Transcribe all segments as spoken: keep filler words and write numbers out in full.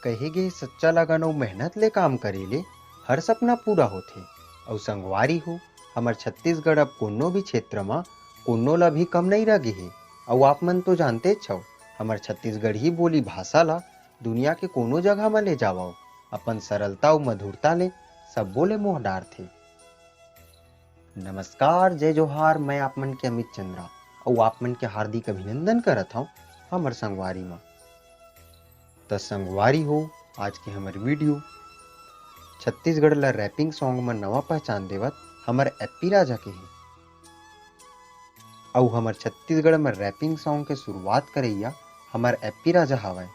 कहे गे, सच्चा लगन अउ मेहनत ले काम करे ले हर सपना पूरा होथे। अउ संगवारी हो, हमर छत्तीसगढ़ अब कोनो भी क्षेत्र म कोनो ल भी कम नइ रह गे हे। अउ आप मन तो जानतेच हव, हमर छत्तीसगढ़ी बोली भाषा ल दुनिया के कोनो जगह म ले जावव, अपन सरलता अउ मधुरता ले सब्बो ले मोह डारथे। नमस्कार, जय जोहार, मैं आप मन के अमित चंद्रा, अउ आप मन के हार्दिक अभिनंदन करत हव हमर संगवारी म। त संगवारी हो, आज के हमर वीडियो छत्तीसगढ़ ल रैपिंग सॉन्ग म नवा पहचान देवत हमर एप्पी राजा के हे। अउ हमर छत्तीसगढ़ म रैपिंग सॉन्ग के शुरुआत करइया हमर एप्पी राजा हवय।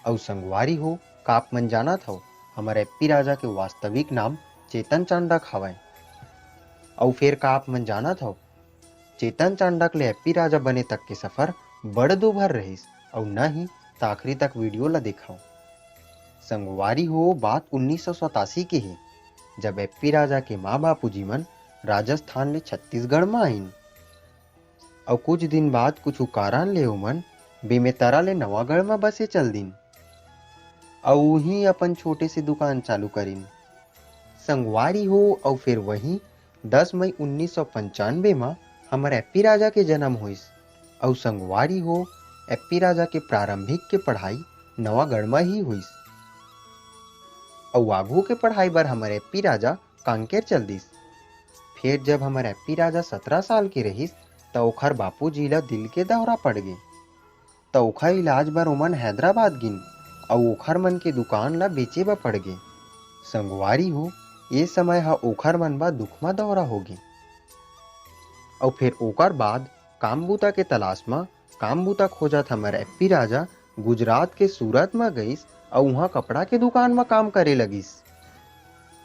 अउ संगवारी हो, का आप मन जानत हव, हमर एप्पी राजा के वास्तविक नाम चेतन चांडक हवय। अउ फेर का आप मन जानत हव, चेतन चांडक ले एप्पी राजा बने तक के सफर बड़ दूभर रहिस, अउ न ही त आखिरी तक वीडियो ल देखव। संगवारी हो, बात उन्नीस सौ सतासी के हे, जब एप्पी राजा के माँ बापूजी मन राजस्थान ले छत्तीसगढ़ म आइन। अउ कुछ दिन बाद कुछ कारण ले ओमन बेमेतरा ले नवागढ़ म बसे चल दिन, अउ उहीं अपन छोटे से दुकान चालू करिन। संगवारी हो, अउ फेर वहीं दस मई उन्नीस सौ पंचानवे म हमर एप्पी राजा के जन्म होइस। अउ संगवारी हो, एप्पी राजा के प्रारंभिक के पढ़ाई नवागढ़ म ही होइस। अउ आघू के पढ़ाई बर हमर एप्पी राजा कांकेर चल दिस। फेर जब हमर एप्पी राजा सतरा साल के रहिस, त ओखर बापूजी ल दिल के दौरा पड़ गे। त ओखर इलाज बर ओमन हैदराबाद गिन, अउ ओखर मन के दुकान ल बेचे बर पड़ गे। संगवारी हो, ए समय ह ओखर मन बर दुख म दौरा होगे। अउ फेर ओकर बाद काम बूता के तलाश म काम बूता खोजत हमर एप्पी राजा गुजरात के सूरत म गइस, अउ उहाँ कपड़ा के दुकान म काम करे लगिस।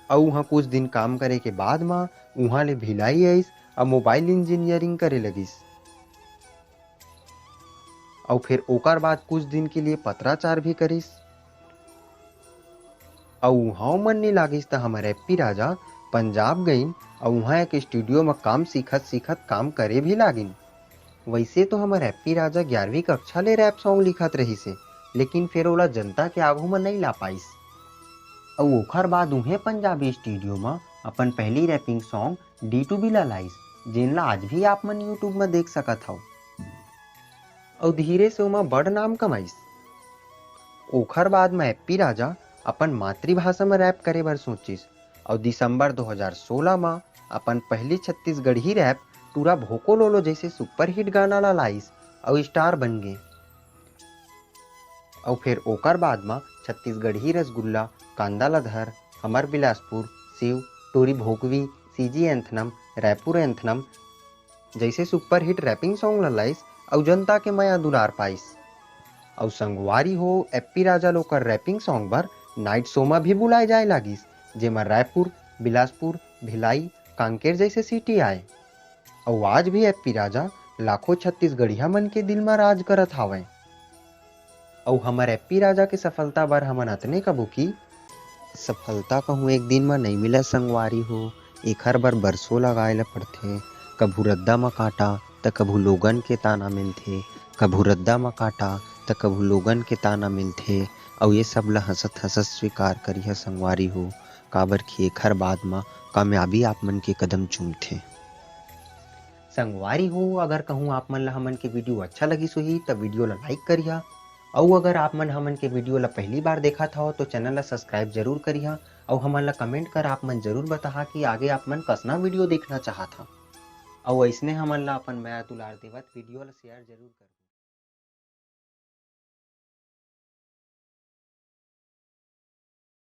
अउ उहाँ कुछ दिन काम करे के बाद म उहाँ ले भिलाई आइस, अउ मोबाइल इंजीनियरिंग करे लगिस। अउ फेर ओकर बाद कुछ दिन के लिए पत्राचार भी करिस। अउ उहाँ मन नइ लागिस, त हमर एप्पी राजा पंजाब गइन, अउ उहाँ एक स्टूडियो म काम सीखत सीखत काम करे भी लागिन। वइसे तो हमर एप्पी राजा ग्यारहवीं कक्षा ले रैप सॉन्ग लिखत रहिस हे, लेकिन फेर ओला जनता के आघू म नइ ला पाइस। अउ ओखर बाद उहें पंजाबी स्टूडियो म अपन पहली wrapping song D to be ला लाइस, जेन ला आज भी आप मन YouTube म देख सकत हव। अउ धीरे से ओमा बड़ नाम कमाइस। ओखर बाद म एप्पी राजा अपन मातृभाषा म रैप करे बर सोचिस, अउ दिसंबर दो हज़ार सोलह म अपन पहली छत्तीसगढ़ी रैप टूरा भोको लोलो जइसे सुपरहिट गाना ला लाइस, अउ स्टार बन गे। अउ फेर ओकर बाद म छत्तीसगढ़ी रसगुल्ला, कांदा ला धर, हमर बिलासपुर, शिव, टोरी भोगवी, सीजी एंथनम, रायपुर एंथनम जइसे सुपरहिट रैपिंग सॉन्ग ला लाइस, अउ जनता के मया दुलार पाइस। अउ संगवारी हो, एप्पी राजा ल ओकर रैपिंग सॉन्ग बर नाइट शो म भी बुलाए जाए लागिस, जेमा रायपुर, बिलासपुर, भिलाई, कांकेर जइसे सिटी आए। अउ आज भी एप्पी राजा लाखों छत्तीसगढ़िया मन के दिल म राज करत हावय। अउ हमर एप्पी राजा के सफलता बर हमन अतने कबो कि सफलता कहूँ एक दिन म नइ मिलय संगवारी हो, एखर बर बरसों लगाए ल पड़थे। कभू रद्दा म कांटा, त कभू लोगन के ताना मिलथे, कभू रद्दा म कांटा, त कभू लोगन के ताना मिलथे। अउ ये सब ल हंसत-हंसत स्वीकार करिहा संगवारी हो, काबर कि एखर बाद म कामयाबी आप मन के कदम चूमथे। संगवारी हो, अगर कहूँ आप मन ल हमन के वीडियो अच्छा लगिस होही, त वीडियो ल लाइक करिहा। अउ अगर आप मन हमन के वीडियो ल पहली बार देखत हव, तो चैनल ल सब्सक्राइब जरूर करिहा। अउ हमन ल कमेंट कर आप मन जरूर बताहा कि आगे आप मन कसना वीडियो देखना चाहत हव। अउ अइसने हमन ल अपन मया दुलार देवत वीडियो ल शेयर जरूर करिहा।